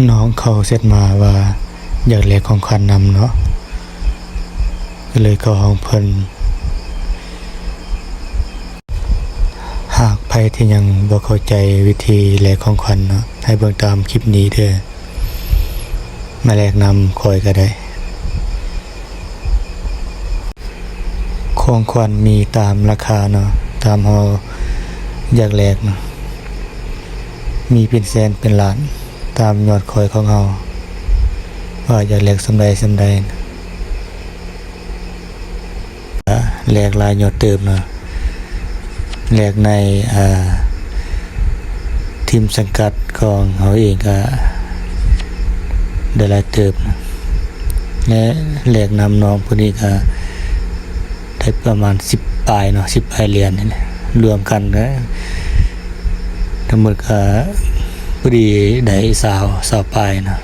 ນ້ອງເຂົາແຊັດມາວ່າຢາກແລກຂອງຂວັນນຳເນາະ ກໍເລີຍເຂົ້າຫ້ອງເພິ່ນ. ຫາກໃຜທີ່ຍັງບໍ່ເຂົ້າໃຈວິທີແລກຂອງຂວັນເນາະ ໃຫ້ເບິ່ງຕາມຄລິບນີ້ເດີ້ ມາແລກນຳຂ້ອຍກໍໄດ້. ຂອງຂວັນມີຕາມລາຄາເນາະ ຕາມເຮົາຢາກແລກເນາະ ມີເປັນແສນເປັນລ້ານ ຕາມຍອດຄອຍຂອງເຮົາ ວ່າຢາກແລກສ່ຳໃດສ່ຳໃດ. ແລກຫຼາຍຍອດເຕີບເນາະ ແລກໃນ ອ່າ ທີມສັງກັດຂອງເຮົາເອງກະໄດ້ຫຼາຍເຕີບເນາະ ແລະ ແລກນຳນ້ອງຜູ້ນີ້ກະໄດ້ປະມານສິບປາຍເນາະ ສິບປາຍຫຼຽນນີ້ແຫຼະ ລວມກັນກະທັງໝົດກະພໍດີໄດ້ຊາວ ຊາວປາຍເນາະ.